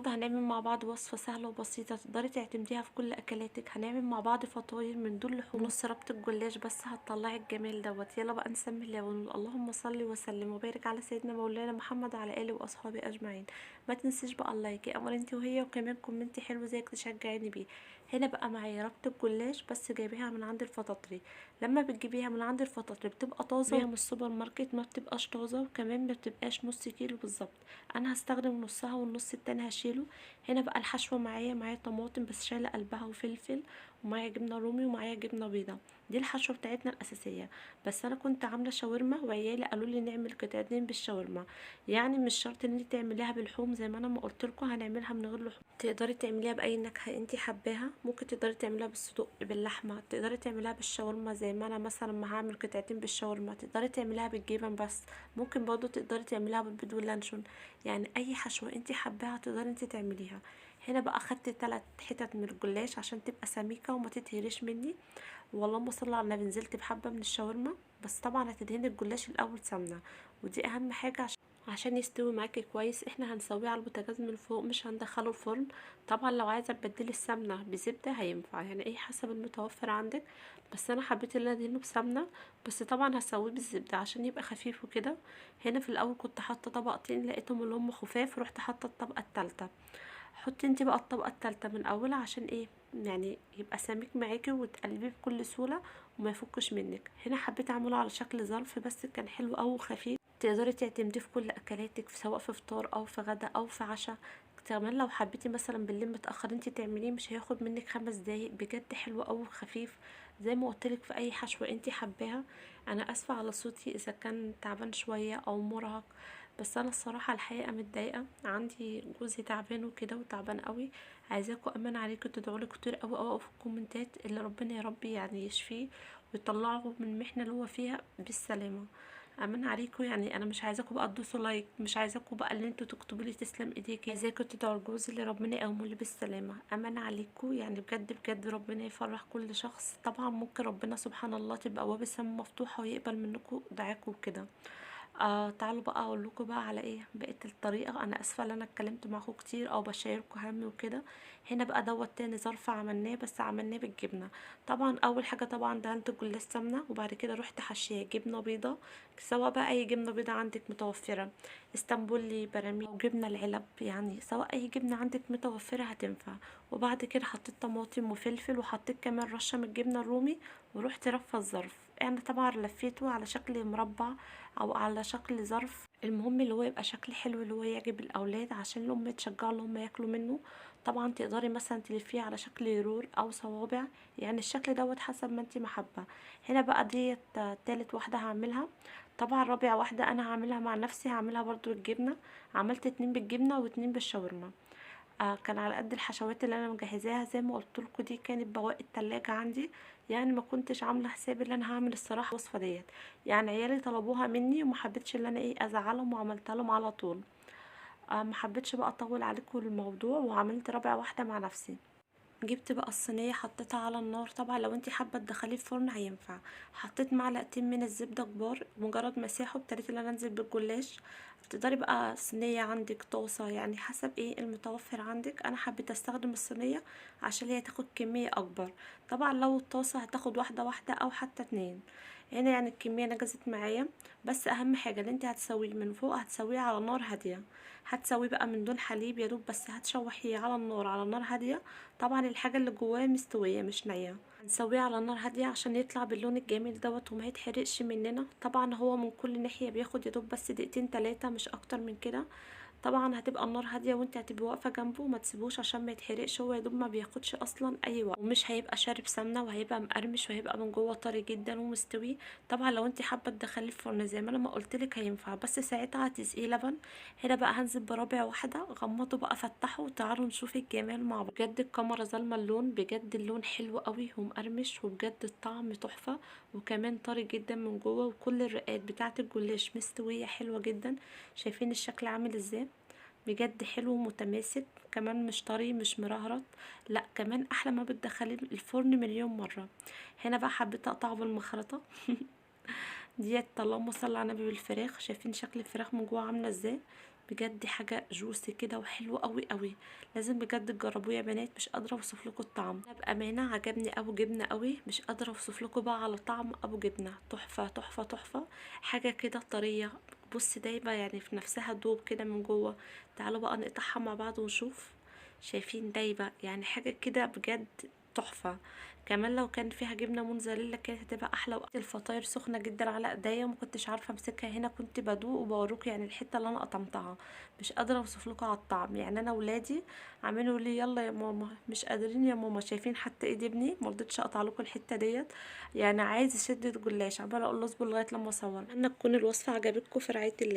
النهارده هنعمل مع بعض وصفه سهلة وبسيطة تقدري تعتمديها في كل اكلاتك. هنعمل مع بعض فطاير من دون لحوم، نص ربط الجلاش بس هتطلعي الجمال دوت. يلا بقى نسمي الله ونقول اللهم صل وسلم وبارك على سيدنا مولانا محمد وعلى اله واصحابه اجمعين. ما تنسيش بقى ال like يا قمر انت وهي، وكمان comment حلو زيك تشجعيني بيه. هنا بقى معايا ربط الجلاش بس جايباها من عند الفطاطري. لما بتجيبيها من عند الفطاطري بتبقى طازة، من السوبر ماركت ما بتبقاش طازة، وكمان ما بتبقاش نص كيلو بالظبط. انا هستخدم نصها والنص التاني هشيله. هنا بقى الحشوه معايا طماطم بس شايله قلبها وفلفل، ومعايا جبنه رومي، ومعايا جبنه بيضة. دي الحشوه بتاعتنا الاساسية. بس انا كنت عامله شاورما وعيالي قالوا لي نعمل قطعتين بالشاورما، يعني مش شرط ان انت تعمليها باللحوم زي ما انا ما قلت لكم، هنعملها من غير لحوم. تقدري تعمليها باي نكهة انت حباها، ممكن تقدري تعمليها بالصدق باللحمه، تقدري تعمليها بالشاورما زي ما انا مثلا ما هعمل قطعتين بالشاورما، تقدري تعمليها بالجبن بس، ممكن برضو تقدري تعمليها بالبيض واللانشون. يعني اي حشوه انت حباها تقدري انت تعمليها. هنا بقى اخدت 3 حتت من الجلاش عشان تبقى سميكة وما تتهريش مني. واللهم صل على النبي. نزلت بحبه من الشاورما، بس طبعا هتدهني الجلاش الاول سمنه، ودي اهم حاجة عشان يستوي معاكي كويس. احنا هنسويه على البوتاجاز من فوق، مش هندخله الفرن. طبعا لو عايزه تبدلي السمنة بزبده هينفع، يعني ايه حسب المتوفر عندك، بس انا حبيت ان انا ادهنه بسمنه، بس طبعا هسويه بالزبده عشان يبقى خفيف وكده. هنا في الاول كنت حاطه طبقتين، لقيتهم اللي هم خفاف، رحت حاطه الطبقة الثالثة. حطي انت بقى الطبقة الثالثة من اولها عشان ايه، يعني يبقى سميك معاكي وتقلبيه بكل سهولة وما يفكش منك. هنا حبيت اعمله على شكل ظرف بس كان حلو قوي وخفيف، تقدري تعتمديه في كل اكلاتك، سواء في فطار او في غدا او في عشاء. كمان لو حبيتي مثلا بالليل متاخر انت تعمليه، مش هياخد منك 5 دقايق، بجد حلو قوي وخفيف زي ما قلتلك في اي حشوه انت حباها. انا اسفه على صوتي اذا كان تعبان شوية او مرهق، بس انا الصراحة الحقيقة متضايقة، عندي جوزي تعبان وكده وتعبان قوي. عايزاكم امان عليكم تدعوا لي كتير قوي قوي في الكومنتات اللي ربنا يا ربي يعني يشفيه ويطلعه من المحنة اللي هو فيها بالسلامة. امان عليكم، يعني انا مش عايزاكم بقى تدوسوا like، مش عايزاكم بقى اللي انتوا تكتبوا لي تسلم ايديكي، عايزاكم تدعوا لجوزي اللي ربنا يقومه لي بالسلامة. امان عليكم، يعني بجد بجد ربنا يفرح كل شخص. طبعا ممكن ربنا سبحان الله تبقى ابواب السما مفتوحة ويقبل منكم دعاكم وكده. تعالوا بقى اقول لكم بقى على ايه بقيت الطريقة. انا اسفه ان انا اتكلمت معاكم كتير او بشارككم همي وكده. هنا بقى دوت تاني ظرف عملناه، بس عملناه بالجبنه. طبعا اول حاجة طبعا دهنت الجلاش سمنه، وبعد كده رحت حشيه جبنه بيضة، سواء بقى اي جبنه بيضة عندك متوفرة، اسطنبولي، براميل، او جبنه العلب، يعني سواء اي جبنه عندك متوفرة هتنفع. وبعد كده حطيت طماطم وفلفل، وحطيت كمان رشه من الجبنة الرومي، ورحت رفه الظرف. انا طبعا لفيته على شكل مربع او على شكل ظرف، المهم اللي هو يبقى شكل حلو اللي هو يعجب الاولاد عشان الام تشجعوا ان هم ياكلوا منه. طبعا تقدري مثلا تلفيه على شكل roll او صوابع، يعني الشكل دوت حسب ما انت محبة. هنا بقى ديت تالت واحدة هعملها. طبعا رابع واحدة انا هعملها مع نفسي، هعملها برضو بالجبنه. عملت 2 بالجبنه و2 بالشاورما. كان على قد الحشوات اللي انا مجهزاها زي ما قلت لكم، دي كانت بواقي التلاجة عندي، يعني ما كنتش عامله حسابي ان انا هعمل الصراحة الوصفة ديت، يعني عيالي طلبوها مني وما حبيتش ان انا ايه ازعلهم وعملتها لهم على طول. ما حبيتش بقى اطول عليكم الموضوع، وعملت رابع واحدة مع نفسي. جبت بقى الصينية حطيتها على النار، طبعا لو انت حابة تدخليه الفرن هينفع. حطيت معلقتين من الزبدة كبار، مجرد ما ساحوا ابتديت ان انا انزل بالجلاش. تقدري بقى صينية عندك، طاسه، يعني حسب ايه المتوفر عندك. انا حبيت استخدم الصينية عشان هي تاخد كمية اكبر، طبعا لو الطاسه هتاخد واحدة واحدة او حتى 2. هنا يعني الكمية نجزت معايا. بس اهم حاجة اللي انت هتسويه من فوق هتسويه على نار هادية، هتسويه بقى من دون حليب يا دوب، بس هتشوحيه على النار على نار هادية. طبعا الحاجة اللي جواه مستوية مش نيه، هنسويه على نار هادية عشان يطلع باللون الجميل دوت وما يتحرقش مننا. طبعا هو من كل ناحية بياخد يا دوب بس 2 3 دقايق مش اكتر من كده. طبعا هتبقى النار هادية وانت هتبقي واقفة جنبه، ما تسيبوش عشان ما يتحرقش، هو يا دوب ما بياخدش اصلا اي وقت، ومش هيبقى شارب سمنه وهيبقى مقرمش وهيبقى من جوه طري جدا ومستوي. طبعا لو انت حابة تدخليه الفرن زي ما انا ما قلتلك هينفع، بس ساعتها هتسقيه لبن. هنا بقى هنزل برابع واحدة، غمضوا بقى فتحوا وتعالوا نشوف الجمال مع بعض. بجد الكاميرا ظالمه اللون، بجد اللون حلو قوي ومقرمش، وبجد الطعم تحفة، وكمان طري جدا من جوه، وكل الرقات بتاعه الجلاش مستوية حلوة جدا. شايفين الشكل عامل ازاي؟ بجد حلو ومتماسك، كمان مش طري مش مرهرط، لا كمان احلى ما بتدخليه الفرن مليون مرة. هنا بقى حبيت اقطعه بالمخرطه ديت. اللهم صل على النبي. بالفراخ شايفين شكل الفراخ من جوه عامله ازاي؟ بجد حاجة juicy كده وحلوه قوي قوي، لازم بجد تجربوه يا بنات، مش قادرة اوصف لكم الطعم. انا بامانه عجبني ابو جبنه قوي، مش قادرة اوصف لكم بقى على طعم ابو جبنه، تحفة تحفة تحفة، حاجة كده طرية، بصي دايبه يعني في نفسها دوب كده من جوه. تعالوا بقى نقطعها مع بعض ونشوف. شايفين دايبه يعني حاجة كده بجد تحفة. كمان لو كان فيها جبنه موتزاريلا كانت هتبقى احلى. وقت الفطاير سخنة جدا على ايديا وما كنتش عارفه امسكها، هنا كنت بدوق وبوروك يعني الحتة اللي انا قطمتها، مش قادرة اوصف لكم على الطعم. يعني انا ولادي عاملين لي يلا يا ماما، مش قادرين يا ماما، شايفين حتى ايد ابني ما رضيتش اقطع لكم الحتة ديت، يعني عايز يشد الجلاش، عماله اقول له اصبر لغاية لما اصور. اتمنى تكون الوصفة عجبتكم. في رعاية الله.